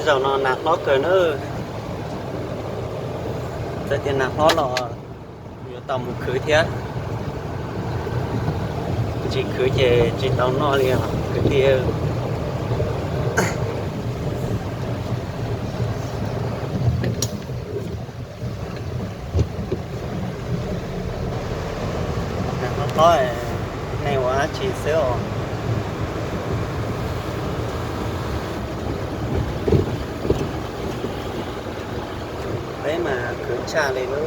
Zaum no nas hlob kawg na. Txawm tias nas hlob los yuav tau mus khwv thiab. Tsis khwv ces tsis tau noj li os kwv tij. Nas hlob hlob, nej ua dab tsi xwb os? Peb mas khwv tshaj li lub.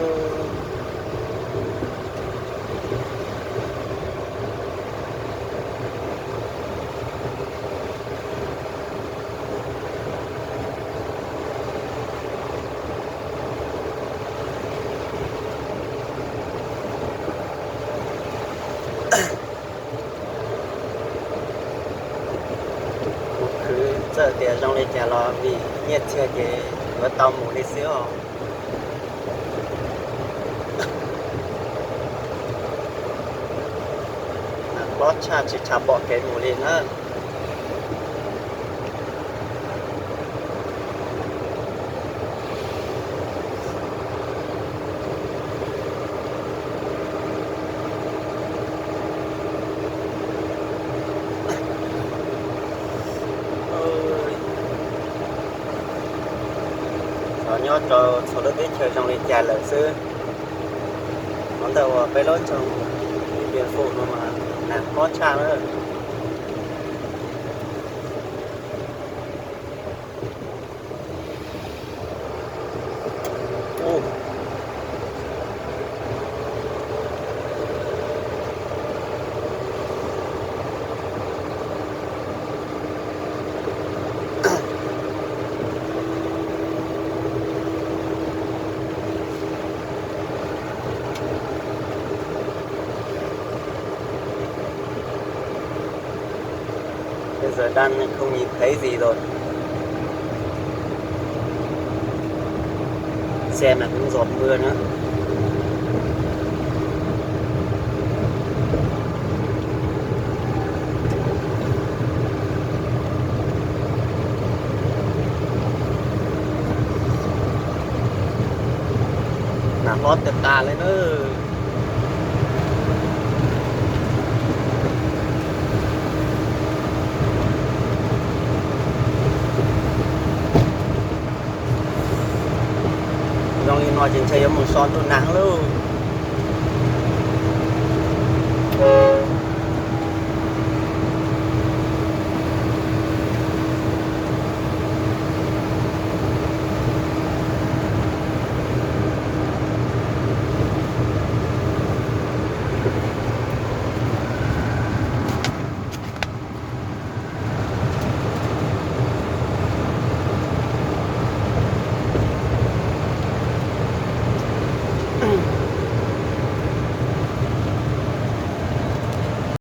Mus khwv txawm tias zoo li cas los vim nyiaj txiag ces yuav tau mus li xwb os. Nas hlob tshaj tsis tshua pom kev mus li na. Xyov nyob rau txhua lub teb chaws zoo li cas lawm xwb, hos ntawm uas peb lub nroog Vias Fum no mas nas hlob tshaj na. Bây giờ đang không nhìn thấy gì rồi. Xe mà cũng dột mưa nữa. Nas hlob tag tas li na. Zoo li no ces ntshe yuav mus so ntuj nag lauj.